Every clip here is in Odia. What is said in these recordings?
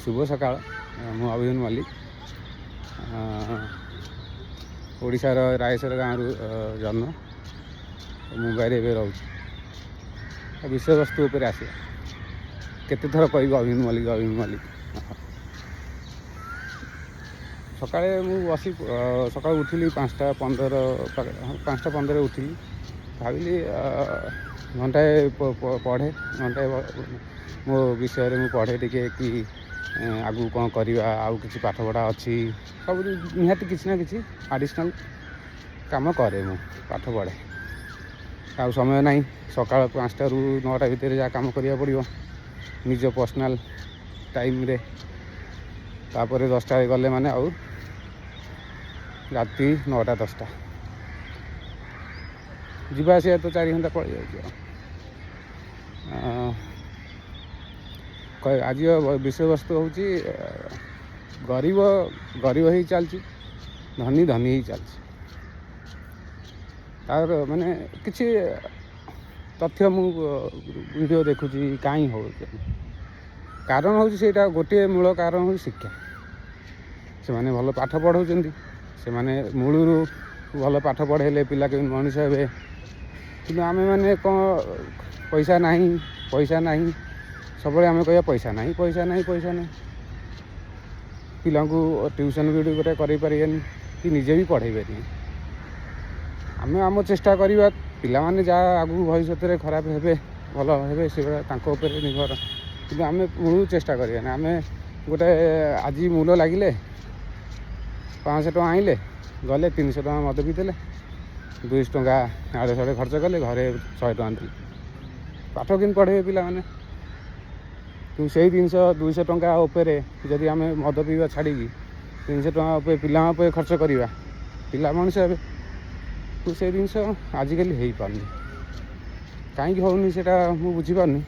ଶୁଭ ସକାଳ। ମୁଁ ଅଭିମନ୍ୟୁ ମଲ୍ଲିକ, ଓଡ଼ିଶାର ରାୟେଶ୍ୱର ଗାଁରୁ ଜନ୍ମ, ମୁମ୍ବାଇରେ ଏବେ ରହୁଛି। ଆଉ ବିଷୟବସ୍ତୁ ଉପରେ ଆସିବା। କେତେ ଥର କହିବି ଅଭିମନ୍ୟୁ ମଲ୍ଲିକ, ଅଭିମନ୍ୟୁ ମଲ୍ଲିକ? ସକାଳେ ମୁଁ ବସି ସକାଳୁ ଉଠିଲି 5ଟା 15, 5ଟା 15ରେ ଉଠିଲି। ଭାବିଲି ଘଣ୍ଟାଏ ପଢ଼େ, ଘଣ୍ଟାଏ ମୋ ବିଷୟରେ ମୁଁ ପଢ଼େ ଟିକେ କି ଆଗକୁ କ'ଣ କରିବା, ଆଉ କିଛି ପାଠପଢ଼ା ଅଛି ସବୁ। ନିହାତି କିଛି ନା କିଛି ଆଡ଼ିସନାଲ୍ କାମ କରେ ମୁଁ, ପାଠ ପଢ଼େ। ଆଉ ସମୟ ନାହିଁ। ସକାଳ 5ଟାରୁ 9ଟା ଭିତରେ ଯାହା କାମ କରିବାକୁ ପଡ଼ିବ ନିଜ ପର୍ସନାଲ୍ ଟାଇମ୍ରେ। ତାପରେ 10ଟାରେ ଗଲେ ମାନେ ଆଉ ରାତି 9ଟା 10ଟା। ଯିବା ଆସିବା ତ 4 ଘଣ୍ଟା ପଳେଇ ଯାଉଛି। ଆଉ ଆଜିର ବିଷୟବସ୍ତୁ ହେଉଛି ଗରିବ ଗରିବ ହେଇ ଚାଲିଛି, ଧନୀ ଧନୀ ହେଇ ଚାଲିଛି। ତାର ମାନେ କିଛି ତଥ୍ୟ ମୁଁ ଭିଡ଼ିଓ ଦେଖୁଛି, କାହିଁ ହେଉଛି? କାରଣ ହେଉଛି ସେଇଟା ଗୋଟିଏ ମୂଳ କାରଣ ହେଉଛି ଶିକ୍ଷା। ସେମାନେ ଭଲ ପାଠ ପଢ଼ାଉଛନ୍ତି, ସେମାନେ ମୂଳରୁ ଭଲ ପାଠ ପଢ଼େଇଲେ ପିଲା କେମିତି ମଣିଷ ହେବେ। କିନ୍ତୁ ଆମେମାନେ କ'ଣ ପଇସା ନାହିଁ, ପଇସା ନାହିଁ, ସବୁବେଳେ ଆମେ କହିବା ପଇସା ନାହିଁ, ପଇସା ନାହିଁ, ପଇସା ନାହିଁ। ପିଲାଙ୍କୁ ଟ୍ୟୁସନ୍ ବି ଗୋଟେ କରେଇ ପାରିବେନି କି ନିଜେ ବି ପଢ଼େଇ ପାରିବେନି। ଆମେ ଆମ ଚେଷ୍ଟା କରିବା। ପିଲାମାନେ ଯାହା ଆଗକୁ ଭବିଷ୍ୟତରେ ଖରାପ ହେବେ, ଭଲ ହେବେ, ସେଗୁଡ଼ା ତାଙ୍କ ଉପରେ ନିର୍ଭର। କିନ୍ତୁ ଆମେ ମୂଳରୁ ଚେଷ୍ଟା କରିବାନି। ଆମେ ଗୋଟେ ଆଜି ମୂଲ ଲାଗିଲେ 500 ଟଙ୍କା ଆଣିଲେ, ଗଲେ 300 ଟଙ୍କା ମଦ ପିଇଦେଲେ, 200 ଟଙ୍କା ଆଡ଼େ ସାଡ଼େ ଖର୍ଚ୍ଚ କଲେ, ଘରେ 100 ଟଙ୍କା ଦେଲେ। ପାଠ କେମିତି ପଢ଼େଇବେ ପିଲାମାନେ? କିନ୍ତୁ ସେଇ ଜିନିଷ 200 ଟଙ୍କା ଉପରେ ଯଦି ଆମେ ମଦ ପିଇବା ଛାଡ଼ିକି 300 ଟଙ୍କା ଉପରେ ପିଲାଙ୍କ ଉପରେ ଖର୍ଚ୍ଚ କରିବା, ପିଲା ମଣିଷ ହେବେ। କିନ୍ତୁ ସେ ଜିନିଷ ଆଜିକାଲି ହେଇପାରୁନି। କାହିଁକି ହେଉନି, ସେଇଟା ମୁଁ ବୁଝିପାରୁନି।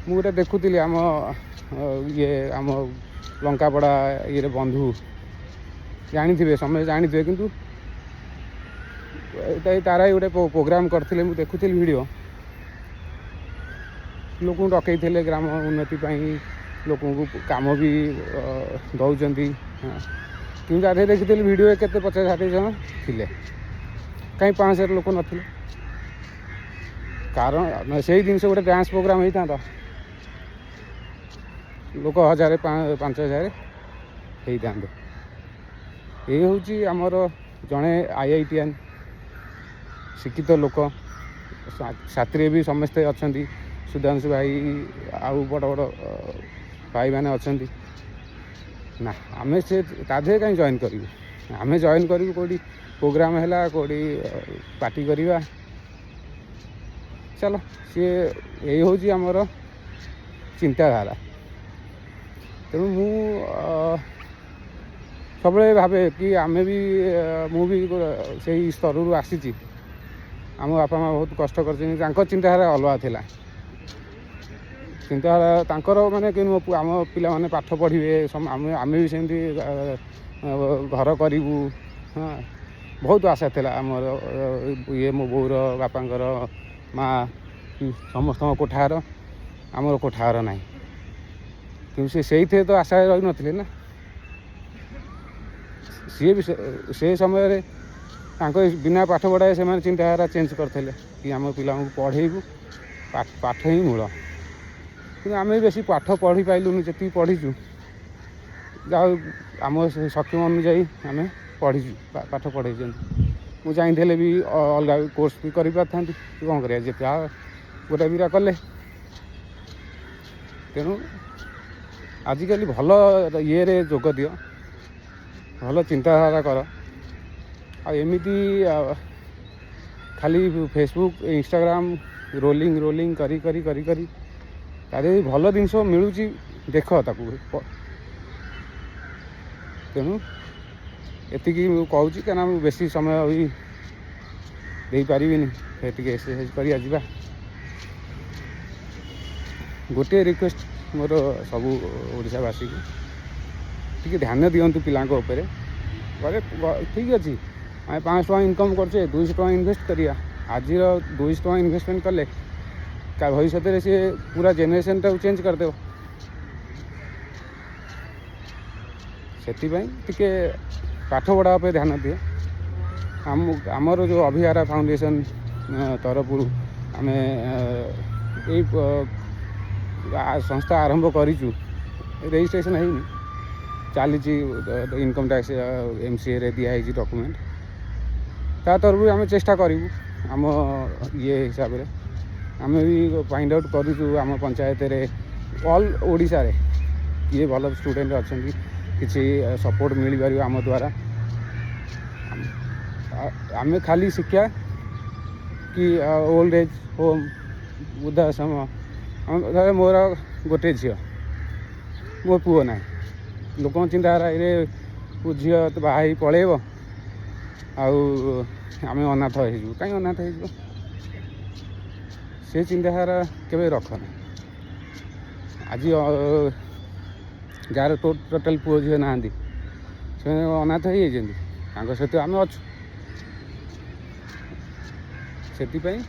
ମୁଁ ଗୋଟେ ଦେଖୁଥିଲି ଆମ ଇଏ ଆମ ଲଙ୍କାପଡ଼ା ଇଏରେ, ବନ୍ଧୁ ଜାଣିଥିବେ, ସମସ୍ତେ ଜାଣିଥିବେ। କିନ୍ତୁ ଏଇଟା ତାର ଗୋଟେ ପ୍ରୋଗ୍ରାମ୍ କରିଥିଲେ, ମୁଁ ଦେଖୁଥିଲି ଭିଡ଼ିଓ। ଲୋକଙ୍କୁ ଡକେଇଥିଲେ ଗ୍ରାମ ଉନ୍ନତି ପାଇଁ, ଲୋକଙ୍କୁ କାମ ବି ଦେଉଛନ୍ତି। ହଁ, କିନ୍ତୁ ତା ଦେହରେ ଦେଖିଥିଲି ଭିଡ଼ିଓ, କେତେ 50-60 ଜଣ ଥିଲେ। କାହିଁ 500 ଲୋକ ନଥିଲେ? କାରଣ ସେଇ ଜିନିଷ ଗୋଟେ ଡ୍ୟାନ୍ସ ପ୍ରୋଗ୍ରାମ୍ ହେଇଥାନ୍ତା, ଲୋକ ହଜାରେ 5,000 ହେଇଥାନ୍ତେ। ଏଇ ହେଉଛି ଆମର ଜଣେ ଆଇଆଇଟିଆନ୍ ଶିକ୍ଷିତ ଲୋକ, ସାଥିରେ ବି ସମସ୍ତେ ଅଛନ୍ତି, ସୁଧାଂଶୁ ଭାଇ ଆଉ ବଡ଼ ବଡ଼ ଭାଇମାନେ ଅଛନ୍ତି। ନା, ଆମେ ସେ ତା ଦେହରେ କାହିଁ ଜଏନ୍ କରିବୁ? ଆମେ ଜଏନ୍ କରିବୁ କେଉଁଠି ପ୍ରୋଗ୍ରାମ୍ ହେଲା, କେଉଁଠି ପାର୍ଟି କରିବା ଚାଲ। ସିଏ ଏଇ ହେଉଛି ଆମର ଚିନ୍ତାଧାରା। ତେଣୁ ମୁଁ ସବୁବେଳେ ଭାବେ କି ଆମେ ବି ମୁଁ ବି ସେଇ ସ୍ତରରୁ ଆସିଛି। ଆମ ବାପା ମା' ବହୁତ କଷ୍ଟ କରିଛନ୍ତି। ତାଙ୍କ ଚିନ୍ତାଧାରା ଅଲଗା ଥିଲା। ଚିନ୍ତାଧାରା ତାଙ୍କର ମାନେ କେମିତି ଆମ ପିଲାମାନେ ପାଠ ପଢ଼ିବେ, ଆମେ ବି ସେମିତି ଘର କରିବୁ। ହଁ, ବହୁତ ଆଶା ଥିଲା ଆମର ଇଏ ମୋ ବୋଉର, ବାପାଙ୍କର, ମା ସମସ୍ତଙ୍କ କୋଠାଘର, ଆମର କୋଠାଘର ନାହିଁ। କିନ୍ତୁ ସେ ସେଇଥିରେ ତ ଆଶାରେ ରହିନଥିଲେ ନା। ସିଏ ବି ସେ ସମୟରେ ତାଙ୍କ ବିନା ପାଠ ପଢ଼ାରେ ସେମାନେ ଚିନ୍ତାଧାରା ଚେଞ୍ଜ କରିଥିଲେ କି ଆମ ପିଲାଙ୍କୁ ପଢ଼େଇବୁ, ପାଠ ହିଁ ମୂଳ। କିନ୍ତୁ ଆମେ ବେଶୀ ପାଠ ପଢ଼ି ପାଇଲୁନି। ଯେତିକି ପଢ଼ିଛୁ, ଯାହା ଆମ ସକ୍ଷମ ଅନୁଯାୟୀ ଆମେ ପଢ଼ିଛୁ, ପାଠ ପଢ଼େଇଛନ୍ତି। ମୁଁ ଚାହିଁଥିଲେ ବି ଅଲଗା କୋର୍ସ ବି କରିପାରିଥାନ୍ତି। କ'ଣ କରିବା, ଯେ ଯାହା ଗୋଟେ ବିରା କଲେ। ତେଣୁ ଆଜିକାଲି ଭଲ ଇଏରେ ଯୋଗ ଦିଅ, ଭଲ ଚିନ୍ତାଧାରା କର। ଆଉ ଏମିତି ଖାଲି ଫେସବୁକ୍, ଇନଷ୍ଟାଗ୍ରାମ ରୋଲିଂ ରୋଲିଂ କରି କରି କରି କରି ତା ଦେହରେ ଭଲ ଜିନିଷ ମିଳୁଛି, ଦେଖ ତାକୁ। ତେଣୁ ଏତିକି ମୁଁ କହୁଛି, କାହିଁକିନା ମୁଁ ବେଶୀ ସମୟ ବି ଦେଇପାରିବିନି। ଟିକେ ଏକ୍ସରସାଇଜ୍ କରିବା ଯିବା। ଗୋଟିଏ ରିକ୍ୱେଷ୍ଟ ମୋର ସବୁ ଓଡ଼ିଶାବାସୀକୁ, ଟିକେ ଧ୍ୟାନ ଦିଅନ୍ତୁ ପିଲାଙ୍କ ଉପରେ। ଘରେ ଠିକ୍ ଅଛି, ଆମେ 500 ଟଙ୍କା ଇନକମ୍ କରୁଛେ, 200 ଟଙ୍କା ଇନଭେଷ୍ଟ କରିବା। ଆଜିର 200 ଟଙ୍କା ଇନଭେଷ୍ଟମେଣ୍ଟ କଲେ ଭବିଷ୍ୟତରେ ସିଏ ପୁରା ଜେନେରେସନ୍ଟାକୁ ଚେଞ୍ଜ କରିଦେବ। ସେଥିପାଇଁ ଟିକେ ପାଠପଢ଼ା ଉପରେ ଧ୍ୟାନ ଦିଅ। ଆମର ଯେଉଁ ଅଭିହାରା ଫାଉଣ୍ଡେସନ୍ ତରଫରୁ ଆମେ ଏଇ ସଂସ୍ଥା ଆରମ୍ଭ କରିଛୁ। ରେଜିଷ୍ଟ୍ରେସନ୍ ହେଇନି, ଚାଲିଛି। ଇନକମ୍ ଟ୍ୟାକ୍ସ, ଏମ୍ସିଏରେ ଦିଆହେଇଛି ଡକୁମେଣ୍ଟ। ତା ତରଫରୁ ଆମେ ଚେଷ୍ଟା କରିବୁ ଆମ ଇଏ ହିସାବରେ। ଆମେ ବି ଫାଇଣ୍ଡ ଆଉଟ୍ କରୁଛୁ ଆମ ପଞ୍ଚାୟତରେ, ଅଲ୍ ଓଡ଼ିଶାରେ କିଏ ଭଲ ଷ୍ଟୁଡ଼େଣ୍ଟ ଅଛନ୍ତି, କିଛି ସପୋର୍ଟ ମିଳିପାରିବ ଆମ ଦ୍ୱାରା। ଆମେ ଖାଲି ଶିକ୍ଷା କି ଓଲ୍ଡ ଏଜ୍ ହୋମ୍, ବୃଦ୍ଧାଶ୍ରମ। ଧର ମୋର ଗୋଟେ ଝିଅ, ମୋ ପୁଅ ନାହିଁ। ଲୋକଙ୍କ ଚିନ୍ତାଧାରା, ଏରେ ଝିଅ ତ ବାହା ହେଇ ପଳେଇବ ଆଉ ଆମେ ଅନାଥ ହେଇଯିବୁ। କାହିଁ ଅନାଥ ହେଇଯିବ? ସେ ଚିନ୍ତାଧାରା କେବେ ରଖନି। ଆଜି ଯାହାର ଟୋଟାଲ୍ ପୁଅ ଝିଅ ନାହାନ୍ତି, ସେମାନେ ଅନାଥ ହେଇଯାଇଛନ୍ତି? ତାଙ୍କ ସହିତ ଆମେ ଅଛୁ। ସେଥିପାଇଁ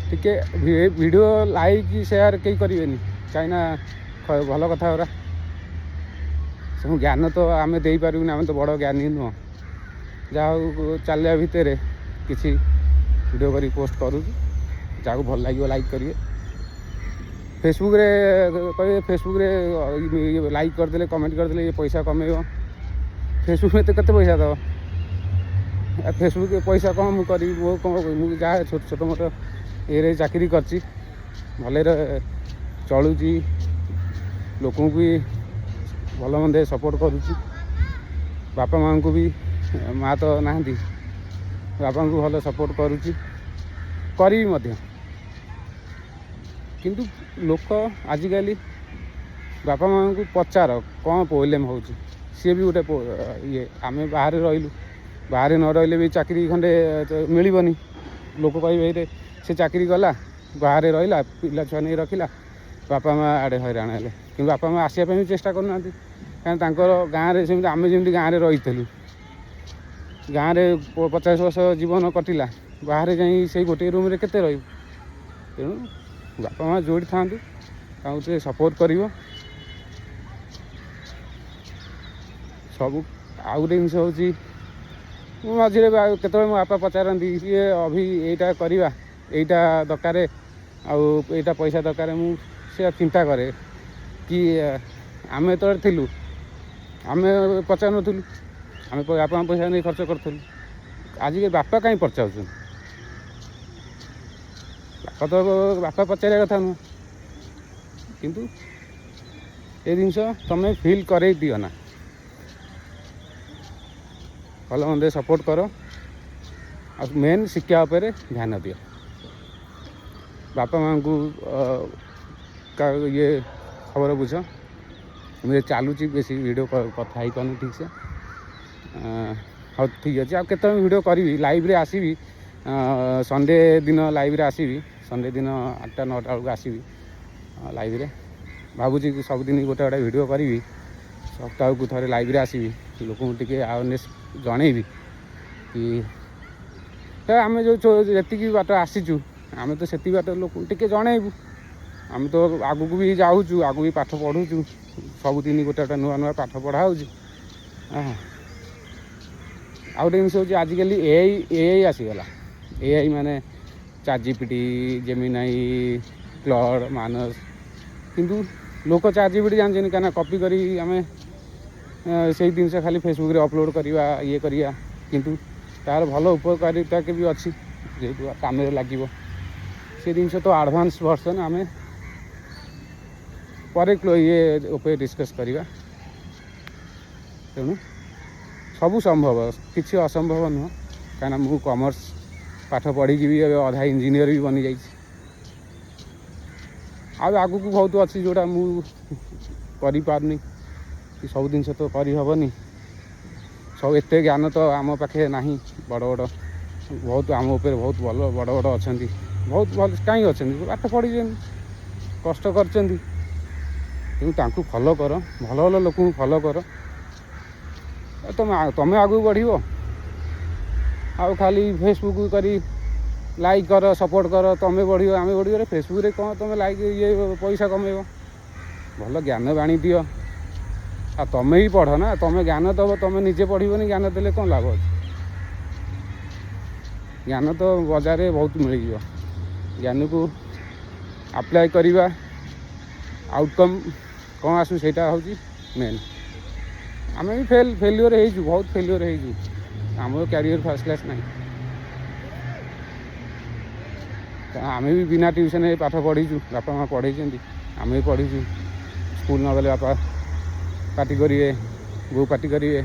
ଟିକେ ଭିଡ଼ିଓ ଲାଇକ୍, ସେୟାର କେହି କରିବେନି, କାହିଁକିନା ଭଲ କଥା ଗୁରା ସବୁ ଜ୍ଞାନ ତ ଆମେ ଦେଇପାରିବୁନି। ଆମେ ତ ବଡ଼ ଜ୍ଞାନୀ ନୁହଁ। ଯାହା ହଉ, ଚାଲିବା ଭିତରେ କିଛି ଭିଡ଼ିଓ କରିକି ପୋଷ୍ଟ କରୁଛୁ। ଯାହାକୁ ଭଲ ଲାଗିବ ଲାଇକ୍ କରିବେ। ଫେସବୁକ୍ରେ କହିବେ, ଫେସବୁକ୍ରେ ଲାଇକ୍ କରିଦେଲେ, କମେଣ୍ଟ କରିଦେଲେ ଇଏ ପଇସା କମେଇବ। ଫେସବୁକ୍ ଏତେ କେତେ ପଇସା ଦେବ? ଆଉ ଫେସବୁକ୍ରେ ପଇସା କ'ଣ ମୁଁ କରିବି? ମୁଁ କ'ଣ, ମୁଁ ଯାହା ଛୋଟ ଛୋଟ ମୋଟ ଇଏରେ ଚାକିରି କରିଛି, ଭଲରେ ଚଳୁଛି, ଲୋକଙ୍କୁ ବି ଭଲ ମନ୍ଦ ସପୋର୍ଟ କରୁଛି। ବାପା ମାଆଙ୍କୁ ବି, ମା ତ ନାହାନ୍ତି, ବାପାଙ୍କୁ ଭଲ ସପୋର୍ଟ କରୁଛି, କରିବି ମଧ୍ୟ। କିନ୍ତୁ ଲୋକ ଆଜିକାଲି ବାପା ମାଆଙ୍କୁ ପଚାର କ'ଣ ପ୍ରୋବ୍ଲେମ୍ ହେଉଛି, ସିଏ ବି ଗୋଟେ ଇଏ। ଆମେ ବାହାରେ ରହିଲୁ, ବାହାରେ ନ ରହିଲେ ବି ଚାକିରି ଖଣ୍ଡେ ତ ମିଳିବନି। ଲୋକ କହିବେ, ଏଇରେ ସେ ଚାକିରି କଲା, ବାହାରେ ରହିଲା, ପିଲା ଛୁଆ ନେଇ ରଖିଲା, ବାପା ମା ଆଡ଼େ ହଇରାଣ ହେଲେ। କିନ୍ତୁ ବାପା ମା ଆସିବା ପାଇଁ ବି ଚେଷ୍ଟା କରୁନାହାନ୍ତି, କାରଣ ତାଙ୍କର ଗାଁରେ ସେମିତି, ଆମେ ଯେମିତି ଗାଁରେ ରହିଥିଲୁ, ଗାଁରେ 50 ବର୍ଷ ଜୀବନ କଟିଲା, ବାହାରେ ଯାଇ ସେଇ ଗୋଟିଏ ରୁମ୍ରେ କେତେ ରହିବୁ? ତେଣୁ ବାପା ମା ଯେଉଁଠି ଥାଆନ୍ତୁ, ତାଙ୍କୁ ଟିକେ ସପୋର୍ଟ କରିବ ସବୁ। ଆଉ ଗୋଟେ ଜିନିଷ ହେଉଛି, ମୁଁ ମଝିରେ କେତେବେଳେ ମୋ ବାପା ପଚାରନ୍ତି, ଇଏ ଅଭି ଏଇଟା କରିବା, ଏଇଟା ଦରକାର, ଆଉ ଏଇଟା ପଇସା ଦରକାର। ମୁଁ ସେ ଚିନ୍ତା କରେ କି ଆମେ ଯେତେବେଳେ ଥିଲୁ, ଆମେ ପଚାରୁନଥିଲୁ, ଆମେ ବାପାଙ୍କ ପଇସା ନେଇ ଖର୍ଚ୍ଚ କରୁଥିଲୁ। ଆଜିକାଲି ବାପା କାହିଁ ପଚାରୁଛନ୍ତି? ବାପା ତ ବାପା ପଚାରିବା କଥା ନୁହଁ। କିନ୍ତୁ ଏ ଜିନିଷ ତମେ ଫିଲ୍ କରେଇ ଦିଅ ନା। ଭଲ ମନ୍ଦ ସପୋର୍ଟ କର ଆଉ ମେନ୍ ଶିକ୍ଷା ଉପରେ ଧ୍ୟାନ ଦିଅ। ବାପା ମାଆଙ୍କୁ ଇଏ ଖବର ବୁଝ। ମୁଁ ଏ ଚାଲୁଛି, ବେଶୀ ଭିଡ଼ିଓ କଥା ହେଇପାରୁନି ଠିକ୍ସେ। ହଉ, ଠିକ୍ ଅଛି। ଆଉ କେତେବେଳେ ଭିଡ଼ିଓ କରିବି, ଲାଇଭ୍ରେ ଆସିବି। ସଣ୍ଡେ ଦିନ ଲାଇଭ୍ରେ ଆସିବି। ସଣ୍ଡେ ଦିନ 8ଟା 9ଟା ବେଳକୁ ଆସିବି ଲାଇଭ୍ରେ। ଭାବୁଛି କି ସବୁଦିନ ଗୋଟେ ଗୋଟେ ଭିଡ଼ିଓ କରିବି, ସପ୍ତାହକୁ ଥରେ ଲାଇଭ୍ରେ ଆସିବି, ଲୋକଙ୍କୁ ଟିକେ ଆୱାରନେସ୍ ଜଣେଇବି କି ତ ଆମେ ଯେଉଁ ଯେତିକି ବାଟ ଆସିଛୁ, ଆମେ ତ ସେତିକି ବାଟ ଲୋକଙ୍କୁ ଟିକେ ଜଣେଇବୁ। ଆମେ ତ ଆଗକୁ ବି ଯାଉଛୁ, ଆଗକୁ ବି ପାଠ ପଢ଼ୁଛୁ। ସବୁଦିନ ଗୋଟେ ଗୋଟେ ନୂଆ ନୂଆ ପାଠ ପଢ଼ା ହେଉଛି। ଆଉ ଗୋଟେ ଜିନିଷ ହେଉଛି, ଆଜିକାଲି ଏଆଇ ଆସିଗଲା। ଏଆଇ ମାନେ ଚାଟ୍ ଜିପିଟି, ଜେମିନାଇ, କ୍ଲଡ଼, ମାନସ। କିନ୍ତୁ ଲୋକ ଚାଟ୍ ଜିପିଟି ଜାଣିଛନ୍ତି, କାହିଁକିନା କପି କରି ଆମେ ସେଇ ଜିନିଷ ଖାଲି ଫେସବୁକ୍ରେ ଅପଲୋଡ଼ କରିବା, ଇଏ କରିବା। କିନ୍ତୁ ତାର ଭଲ ଉପକାରିତା ବି ଅଛି, ଯେହେତୁ କାମରେ ଲାଗିବ ସେ ଜିନିଷ। ତ ଆଡ଼ଭାନ୍ସ ଭର୍ସନ୍ ଆମେ ପରେ ଇଏ ଉପରେ ଡିସ୍କସ୍ କରିବା। ତେଣୁ ସବୁ ସମ୍ଭବ, କିଛି ଅସମ୍ଭବ ନୁହଁ। କାହିଁକିନା ମୁଁ କମର୍ସ ପାଠ ପଢ଼ିକି ବି ଏବେ ଅଧା ଇଞ୍ଜିନିୟର ବି ବନିଯାଇଛି। ଆଉ ଆଗକୁ ବହୁତ ଅଛି ଯେଉଁଟା ମୁଁ କରିପାରୁନି କି ସବୁ ଜିନିଷ ତ କରିହେବନି। ସବୁ ଏତେ ଜ୍ଞାନ ତ ଆମ ପାଖେ ନାହିଁ। ବଡ଼ ବଡ଼ ବହୁତ ଆମ ଉପରେ ବହୁତ ଭଲ ବଡ଼ ବଡ଼ ଅଛନ୍ତି, ବହୁତ ଭଲ। କାହିଁ ଅଛନ୍ତି? ପାଠ ପଢ଼ିଛନ୍ତି, କଷ୍ଟ କରିଛନ୍ତି। ତେଣୁ ତାଙ୍କୁ ଫଲୋ କର, ଭଲ ଭଲ ଲୋକଙ୍କୁ ଫଲୋ କର, ଆଉ ତମେ ଆଗକୁ ବଢ଼ିବ। ଆଉ ଖାଲି ଫେସବୁକ୍ କରି ଲାଇକ୍ କର, ସପୋର୍ଟ କର, ତମେ ବଢ଼ିବ, ଆମେ ବଢ଼ିବ। ଫେସବୁକ୍ରେ କ'ଣ ତମେ ଲାଇକ୍ ଇଏ ପଇସା କମେଇବ? ଭଲ ଜ୍ଞାନ ବାଣୀ ଦିଅ। ଆଉ ତମେ ବି ପଢ଼ ନା, ତମେ ଜ୍ଞାନ ଦେବ, ତମେ ନିଜେ ପଢ଼ିବନି, ଜ୍ଞାନ ଦେଲେ କ'ଣ ଲାଭ ଅଛି? ଜ୍ଞାନ ତ ବଜାରରେ ବହୁତ ମିଳିଯିବ। ଜ୍ଞାନକୁ ଆପ୍ଲାଏ କରିବା, ଆଉଟକମ୍ କ'ଣ ଆସୁ, ସେଇଟା ହେଉଛି ମେନ୍। ଆମେ ବି ଫେଲିଓର ହେଇଛୁ, ବହୁତ ଫେଲିଓର ହେଇଛୁ। ଆମର କ୍ୟାରିୟର ଫାର୍ଷ୍ଟ କ୍ଲାସ୍ ନାହିଁ। ଆମେ ବି ବିନା ଟ୍ୟୁସନ୍ରେ ପାଠ ପଢ଼ିଛୁ। ବାପା ମା' ପଢ଼େଇଛନ୍ତି, ଆମେ ବି ପଢ଼ିଛୁ। ସ୍କୁଲ ନ ଗଲେ ବାପା ପାଟି କରିବେ, ବୋଉ ପାଟି କରିବେ।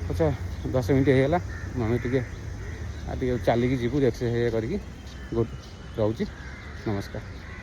ଆଚ୍ଛା, 10 ମିନିଟ୍ ହେଇଗଲା। ଆମେ ଟିକେ ଆଉ ଟିକେ ଚାଲିକି ଯିବୁ, ଏକ୍ସରସାଇଜ୍ କରିକି। ଗୁଡ୍, ରହୁଛି, ନମସ୍କାର।